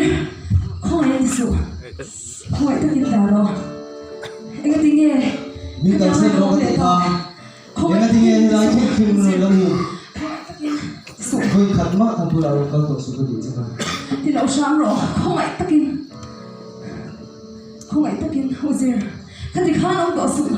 Uzir, khawngaih a ti suh. Khawngaih takin dah rawh. Engatinge Min kalsan rawh ka tih kha. Engatinge helai thleng thleng rawn lo ni? Vawi khat mah ka bulah rawn kal tawh suh ka tih che kha. Ti lo hram rawh, khawngaih takin, khawngaih takin Uzir, ka ti khan awm tawh suh.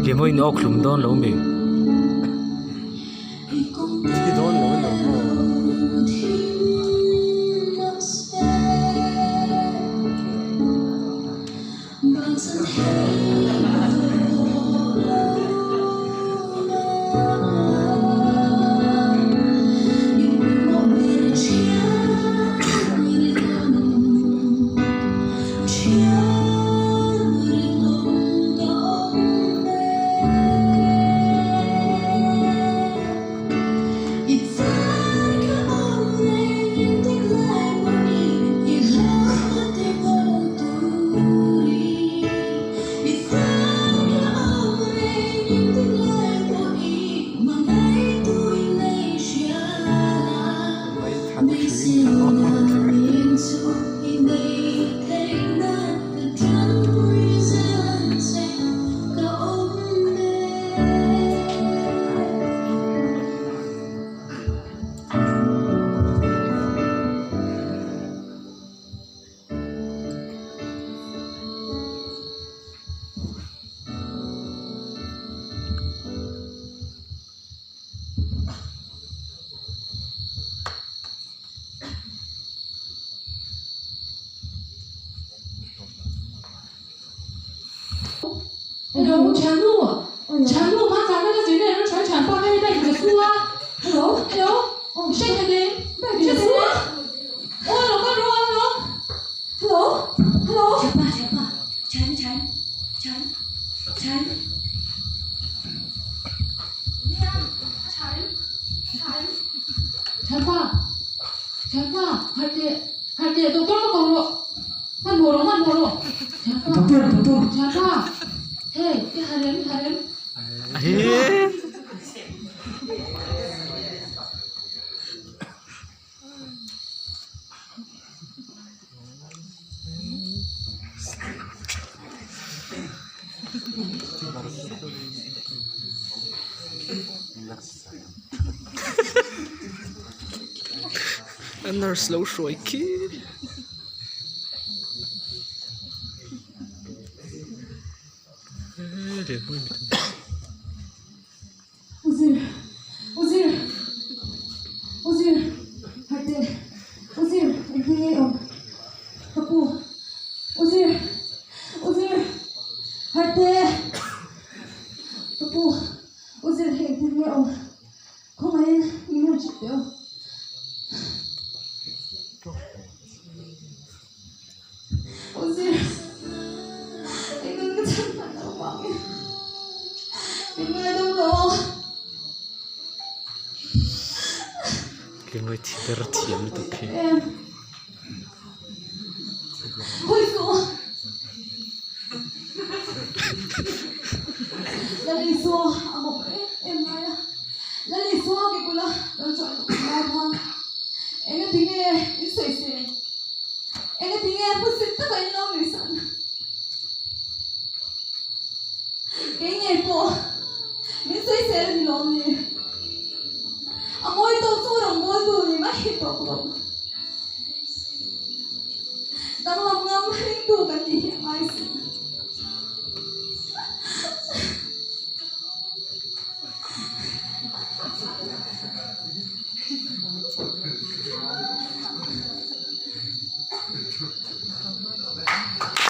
Lehmawin awk hlum dawn lo mi. Thi dawn lo lo maw? Hello, Chanu, Chanu, ma zan na zin na chuan thian pa kha hei bike ka su a. Hello, hello, hriat thei em? Hriat thei em? Aw lo kal rawh a, hello, hello, hello. Thianpa, thianpa, Chan, Chan, Chan, Chan. Nia, Chan, Chan. Thianpa, thianpa, harh teh, harh teh, doctor ka ko rawh. Hmanhmawh rawh, hmanhmawh rawh. Thianpa, Doctor, doctor. Thianpa, hei, i harh em, i harh em? A nurse lo hruai khi. Uzir Uzir Uzir harh teh Uzir engtin nge i awm ka pu Uzir Uzir harh teh ka pu Uzir hei engtin nge i awm khawngaihin min rawn chhuk teh aw. Uzir engin ka chhan hman loh vangin min ngaidam rawh aw. Tlingawih thi ber thiam lutuk hi. Hawi suh. Lal Isua a mawm em em lai a, Lal Isua ke bula lo chuan ka awm lai khan engatinge in sawi se, engatinge hmusit taka in lo nuihsan? Kei ngei pawh min sawi sel a ni lawm ni? A mawi tawk chu rawngbawltu ni mai hi tawk lo. Danglam ngam ringtu kan nih hi a ngai si.